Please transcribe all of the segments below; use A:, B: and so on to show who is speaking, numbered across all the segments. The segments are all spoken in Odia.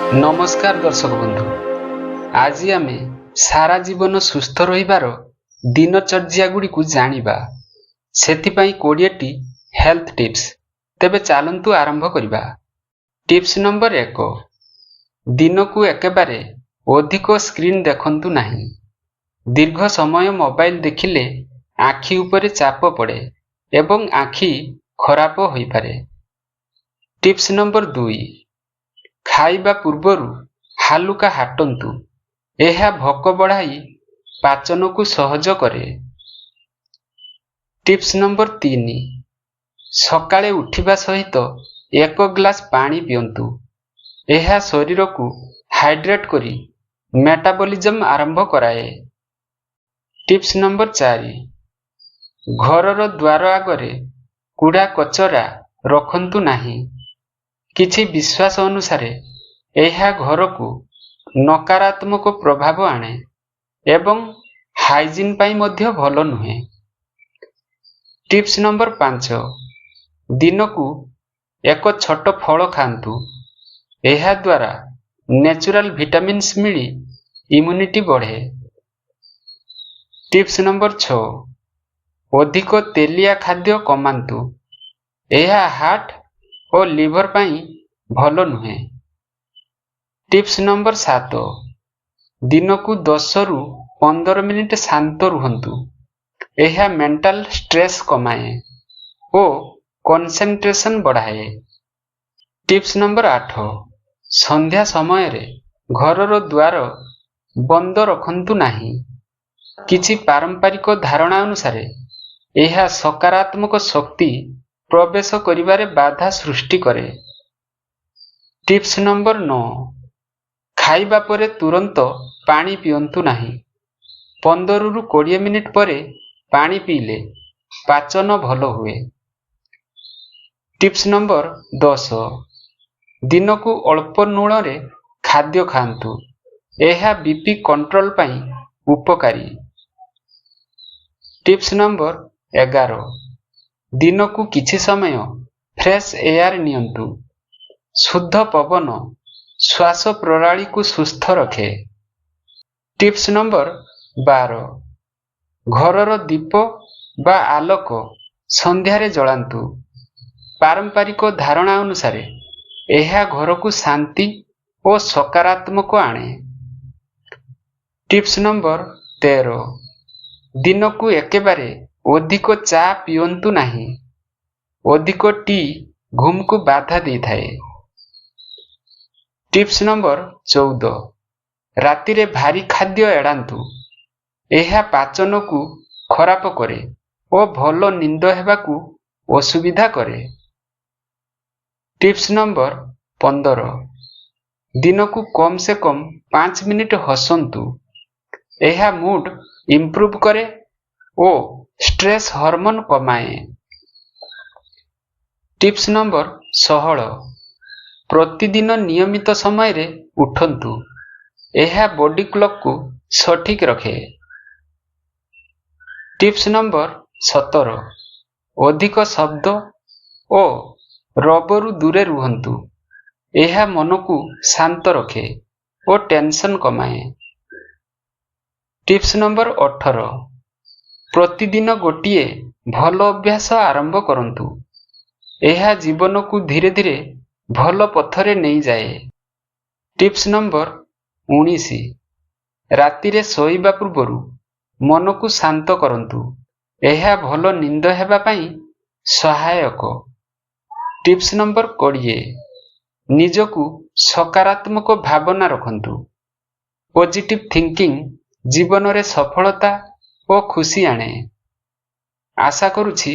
A: ନମସ୍କାର ଦର୍ଶକ ବନ୍ଧୁ, ଆଜି ଆମେ ସାରା ଜୀବନ ସୁସ୍ଥ ରହିବାର ଦିନଚର୍ଯ୍ୟା ଗୁଡ଼ିକୁ ଜାଣିବା। ସେଥିପାଇଁ 20ଟି ହେଲ୍ଥ ଟିପ୍ସ। ତେବେ ଚାଲନ୍ତୁ ଆରମ୍ଭ କରିବା। ଟିପ୍ସ ନମ୍ବର 1, ଦିନକୁ ଏକେବାରେ ଅଧିକ ସ୍କ୍ରିନ୍ ଦେଖନ୍ତୁ ନାହିଁ। ଦୀର୍ଘ ସମୟ ମୋବାଇଲ ଦେଖିଲେ ଆଖି ଉପରେ ଚାପ ପଡ଼େ ଏବଂ ଆଖି ଖରାପ ହୋଇପାରେ। ଟିପ୍ସ ନମ୍ବର 2, ଖାଇବା ପୂର୍ବରୁ ହାଲୁକା ହାଟନ୍ତୁ। ଏହା ଭୋକ ବଢ଼ାଇ ପାଚନକୁ ସହଜ କରେ। ଟିପ୍ସ ନମ୍ବର 3, ସକାଳେ ଉଠିବା ସହିତ ଏକ ଗ୍ଲାସ ପାଣି ପିଅନ୍ତୁ। ଏହା ଶରୀରକୁ ହାଇଡ୍ରେଟ୍ କରି ମେଟାବଲିଜମ୍ ଆରମ୍ଭ କରାଏ। ଟିପ୍ସ ନମ୍ବର 4, ଘରର ଦ୍ୱାର ଆଗରେ କୁଡ଼ା କଚରା ରଖନ୍ତୁ ନାହିଁ। କିଛି ବିଶ୍ୱାସ ଅନୁସାରେ ଏହା ଘରକୁ ନକାରାତ୍ମକ ପ୍ରଭାବ ଆଣେ ଏବଂ ହାଇଜିନ୍ ପାଇଁ ମଧ୍ୟ ଭଲ ନୁହେଁ। ଟିପ୍ସ ନମ୍ବର 5, ଦିନକୁ ଏକ ଛୋଟ ଫଳ ଖାଆନ୍ତୁ। ଏହା ଦ୍ୱାରା ନ୍ୟାଚୁରାଲ ଭିଟାମିନ୍ସ ମିଳି ଇମ୍ୟୁନିଟି ବଢ଼େ। ଟିପ୍ସ ନମ୍ବର 6, ଅଧିକ ତେଲିଆ ଖାଦ୍ୟ କମାନ୍ତୁ। ଏହା ହାର୍ଟ ଓ ଲିଭର ପାଇଁ ଭଲ ନୁହେଁ। ଟିପ୍ସ ନମ୍ବର 7, ଦିନକୁ 10ରୁ 15 ମିନିଟ୍ ଶାନ୍ତ ରୁହନ୍ତୁ। ଏହା ମେଣ୍ଟାଲ ଷ୍ଟ୍ରେସ୍ କମାଏ ଓ କନସେନ୍ଟ୍ରେସନ୍ ବଢ଼ାଏ। ଟିପ୍ସ ନମ୍ବର 8, ସନ୍ଧ୍ୟା ସମୟରେ ଘରର ଦ୍ୱାର ବନ୍ଦ ରଖନ୍ତୁ ନାହିଁ। କିଛି ପାରମ୍ପରିକ ଧାରଣା ଅନୁସାରେ ଏହା ସକାରାତ୍ମକ ଶକ୍ତି ପ୍ରବେଶ କରିବାରେ ବାଧା ସୃଷ୍ଟି କରେ। ଟିପ୍ସ ନମ୍ବର 9, ଖାଇବା ପରେ ତୁରନ୍ତ ପାଣି ପିଅନ୍ତୁ ନାହିଁ। 15ରୁ 20 ମିନିଟ୍ ପରେ ପାଣି ପିଇଲେ ପାଚନ ଭଲ ହୁଏ। ଟିପ୍ସ ନମ୍ବର 10, ଦିନକୁ ଅଳ୍ପ ଲୁଣରେ ଖାଦ୍ୟ ଖାଆନ୍ତୁ। ଏହା ବିପି କଣ୍ଟ୍ରୋଲ ପାଇଁ ଉପକାରୀ। ଟିପ୍ସ ନମ୍ବର 11, ଦିନକୁ କିଛି ସମୟ ଫ୍ରେଶ୍ ଏୟାର ନିଅନ୍ତୁ। ଶୁଦ୍ଧ ପବନ ଶ୍ୱାସ ପ୍ରଣାଳୀକୁ ସୁସ୍ଥ ରଖେ। ଟିପ୍ସ ନମ୍ବର 12, ଘରର ଦୀପ ବା ଆଲୋକ ସନ୍ଧ୍ୟାରେ ଜଳାନ୍ତୁ। ପାରମ୍ପରିକ ଧାରଣା ଅନୁସାରେ ଏହା ଘରକୁ ଶାନ୍ତି ଓ ସକାରାତ୍ମକ ଆଣେ। ଟିପ୍ସ ନମ୍ବର 13, ଦିନକୁ ଏକେବାରେ ଅଧିକ ଚା ପିଅନ୍ତୁ ନାହିଁ। ଅଧିକ ଟି ଘୁମକୁ ବାଧା ଦେଇଥାଏ। ଟିପ୍ସ ନମ୍ବର 14, ରାତିରେ ଭାରୀ ଖାଦ୍ୟ ଏଡ଼ାନ୍ତୁ। ଏହା ପାଚନକୁ ଖରାପ କରେ ଓ ଭଲ ନିଦ ହେବାକୁ ଅସୁବିଧା କରେ। ଟିପ୍ସ ନମ୍ବର 15, ଦିନକୁ କମ୍ ସେ କମ୍ 5 ମିନିଟ୍ ହସନ୍ତୁ। ଏହା ମୁଡ୍ ଇମ୍ପ୍ରୁଭ୍ କରେ ଓ ଷ୍ଟ୍ରେସ୍ ହରମୋନ୍ କମାଏ। ଟିପ୍ସ ନମ୍ବର 16, ପ୍ରତିଦିନ ନିୟମିତ ସମୟରେ ଉଠନ୍ତୁ। ଏହା ବଡି କ୍ଲକକୁ ସଠିକ୍ ରଖେ। ଟିପ୍ସ ନମ୍ବର 17, ଅଧିକ ଶବ୍ଦ ଓ ରବରୁ ଦୂରେ ରୁହନ୍ତୁ। ଏହା ମନକୁ ଶାନ୍ତ ରଖେ ଓ ଟେନସନ୍ କମାଏ। ଟିପ୍ସ ନମ୍ବର 18, ପ୍ରତିଦିନ ଗୋଟିଏ ଭଲ ଅଭ୍ୟାସ ଆରମ୍ଭ କରନ୍ତୁ। ଏହା ଜୀବନକୁ ଧୀରେ ଧୀରେ ଭଲ ପଥରେ ନେଇଯାଏ। ଟିପ୍ସ ନମ୍ବର 19, ରାତିରେ ଶୋଇବା ପୂର୍ବରୁ ମନକୁ ଶାନ୍ତ କରନ୍ତୁ। ଏହା ଭଲ ନିଦ ହେବା ପାଇଁ ସହାୟକ। ଟିପ୍ସ ନମ୍ବର 20, ନିଜକୁ ସକାରାତ୍ମକ ଭାବନା ରଖନ୍ତୁ। ପଜିଟିଭ୍ ଥିଙ୍କିଂ ଜୀବନରେ ସଫଳତା ଓ ଖୁସି ଆଣେ। ଆଶା କରୁଛି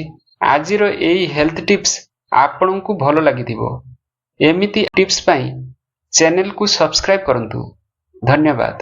A: ଆଜିର ଏଇ ହେଲ୍ଥ ଟିପ୍ସ ଆପଣଙ୍କୁ ଭଲ ଲାଗିଥିବ। ଏମିତି ଟିପ୍ସ ପାଇଁ ଚ୍ୟାନେଲକୁ ସବସ୍କ୍ରାଇବ୍ କରନ୍ତୁ। ଧନ୍ୟବାଦ।